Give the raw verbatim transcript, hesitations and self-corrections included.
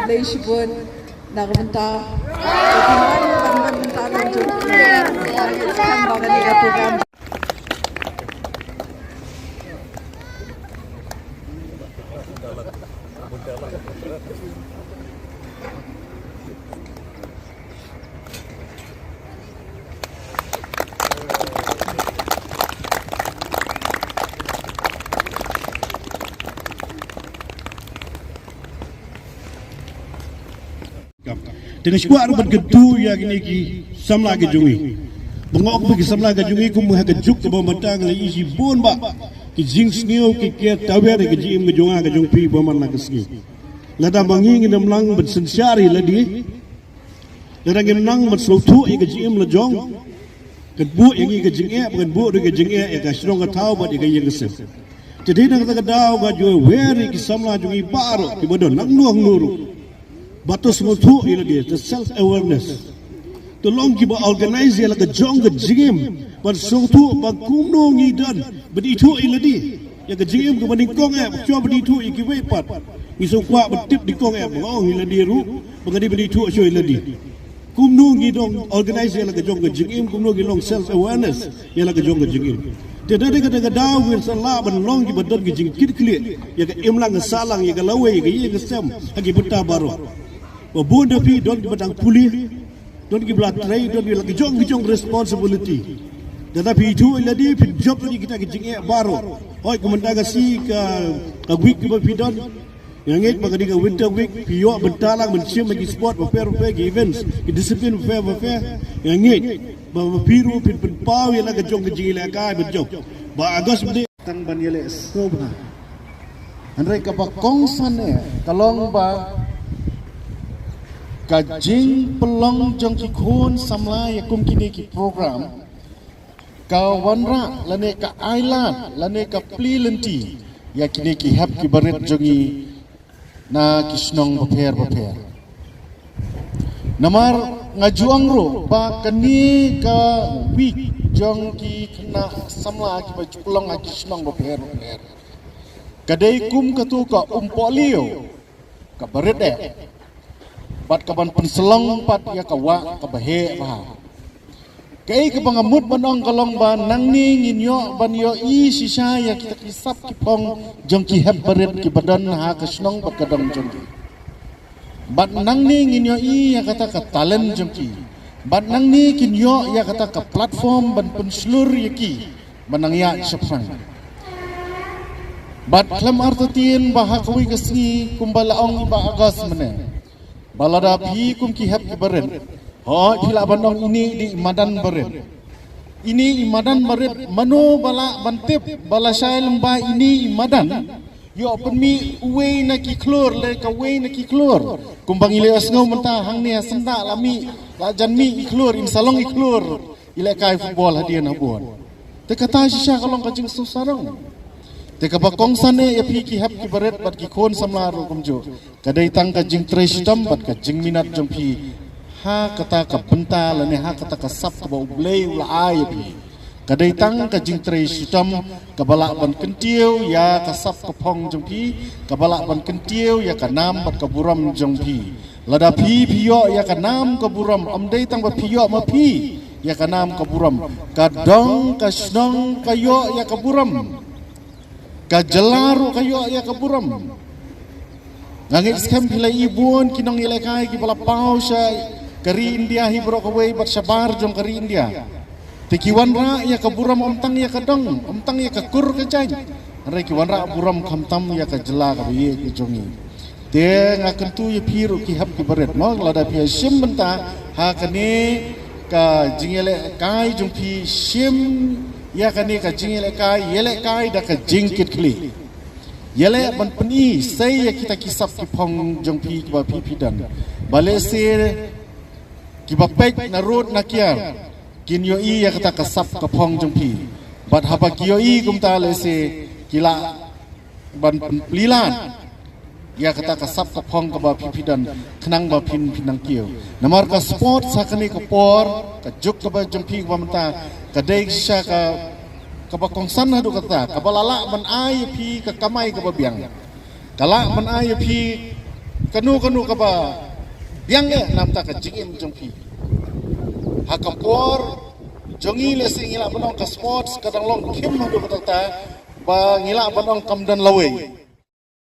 Lei shibun na ka bynta. Te nga shu kwah ruh ban kyntu ïa kine ki samla ki jong ngi. Ba nga ong ba ki samla ki jong ngi kum ha ka juk kaba mynta nga la ïohi shibun ba ki jingsngew ki ker tawiar ïa ka jingim ka jong nga ka jong phi ba man la ka sngi. Lada ma ngi ngin ym nang ban synshar ïa lade. Lada ngim nang ban sngewthuh ïa ka jingim la jong. Kan buh ïa ngi ka jingeh, kan buh ruh ka jingeh ïa ka shnong ka thaw bad ïa ka ïing ka sem. Te dei na kata ka daw nga ju wer ïa ki samla jong ngi baroh kiba don nangno hangno ruh. Ba to sngewthuh ïa lade, to self awareness. To long kiba organize ïa la ka jong ka jingim. Ban sngewthuh ba kumno ngi don ban ithuh ïa lade. Ïa ka jingim kaba nyngkong eh, ba shuwa ban ithuh ïa kiwei pat. Ngi sngewkwah ban tip nyngkong eh, ba nga ong ïa lade ruh, ba nga dei ban ithuh shuwa ïa lade. Kumno ngi dang organize ïa la ka jong ka jingim, kumno ngi long self awareness ïa la ka jong ka jingim. Te da dei kata ka daw ngi sa lah ban long kiba don ki jingkitkhlieh ïa ka imlang ka sahlang, ïa ka lawei, ïa ka ïing ka sem ha ki bynta baroh. Ba bun da phi don kiba dang pule, don kiba la trei, don kiba la ki jong ki jong responsibility. Te da phi ithuh ïa lade phin jop ïa kita ki jingeh baroh. Hooid, kumta ka sngi ka, ka week kiba phi don. Nga ngeit ba ka dei ka winter week, phi ïoh bynta lang ban shim ïa ki sport bapher bapher, ki events, ki discipline bapher bapher. Nga ngeit ba, ba phi ruh phin pynpaw ïa la ka jong ka jingïalehkai ban jop. Ba August ba dei tang ban ïaleh sngewbha. Hynrei kaba kongsan eh ka long ba ka jingpynlong jong ki khun samla ïa kum kine ki program ka wanrah lane ka ailad lane ka plie lynti ïa kine ki hep ki barit jong ngi na ki shnong bapher bapher. Namar nga ju ong ruh ba kane ka week jong ki khynnah samla kiba ju pynlong ha ki shnong bapher bapher ka dei kum katu ka umpohliew kaba rit eh bad kaban pynslong pat ïa ka wah kaba heh bha. Kaei kaba nga mut ban ong ka long ba nangne ngin ïoh ban ïohi shisha ïa kita ki sap ki phong jong ki hep barit kiba don ha ka shnong bad ka dong jong ki. Bad nangne ngin ïohi ïa kata ka talent jong ki. Bad nangne kin ïoh ïa kata ka platform ban pynshlur ïa ki ban nang ïaid shaphrang. Bad khlem artatien ba ha kawei ka sngi kumba la ong i Bah August mynne, ba lada phi kum ki hep ki barit, hooid phi lah ban ong ine i dei i madan barit. Ine i madan barit, mano ba lah ban tip ba lashai lyngba ine i madan ïoh pynmih uwei na ki khlur lane kawei na ki khlur. Kumba ngi la ïohsngew mynta hangne ha Syndah la mih, la jan mih i khlur, in sa long i khlur ïalehkai football hadien habud. Te kata shisha ka long ka jingsngewsarong. Te kaba kongsan eh ïa phi ki hep ki barit bad ki khun samla ruh kumjuh, ka dei tang ka jingtrei shitom bad ka jingminot jong phi ha kata ka bynta lane ha kata ka sap kaba U Blei u la ai ïa phi. Ka dei tang ka jingtrei shitom kaba lah ban kyntiew ïa ka sap ka phong jong phi, kaba lah ban kyntiew ïa ka nam bad ka burom jong phi. Lada phi phi ïoh ïa ka nam ka burom, ym dei tang ba phi ïoh ma phi ïa ka nam ka burom, ka dong ka shnong ka ïoh ïa ka burom, ka jylla ruh ka ïoh ïa ka burom. Nga ngeit skhem phi la i bun ki nongïalehkai kiba la paw sha ka ri India hi baroh kawei bad shabar jong ka ri India. Te ki wanrah ïa ka burom ym tang ïa ka dong, ym tang ïa ka kur ka jait, hynrei ki wanrah burom khamtam ïa ka jylla kaba ïeit ka jong ngi. Te nga kyntu ïa phi ruh ki hep ki barit mo, lada phi ïa shim bynta ha kane ka jingïalehkai jong phi, shim ïa kane ka jingïalehkai, ïalehkai da ka jingkitkhlieh. Ïaleh ban pyni sei ïa kita ki sap ki phong jong phi kiba phi phi don. Ba lehse kiba peit na rud na kiar kin ïohi ïa kata ka sap ka phong jong phi. Bad haba ki ïohi kumta lehse ki lah ban pynplie lad ïa kata ka sap ka phong kaba phi phi don khnang ba phin phin nang kiew. Namar ka sport ha kane ka por, ka juk kaba jong phi kaba mynta, ka dei shisha ka kaba kongsan haduh katta, kaba la lah ban ai ïa phi ka kamai kaba biang, ka lah ban ai ïa phi kano kano kaba biang eh namar ka jingim jong phi. Ha ka por jong ngi lehse ngi lah ban ong ka sports ka dang long khim haduh katta, ba ngi lah ban ong kam don lawei.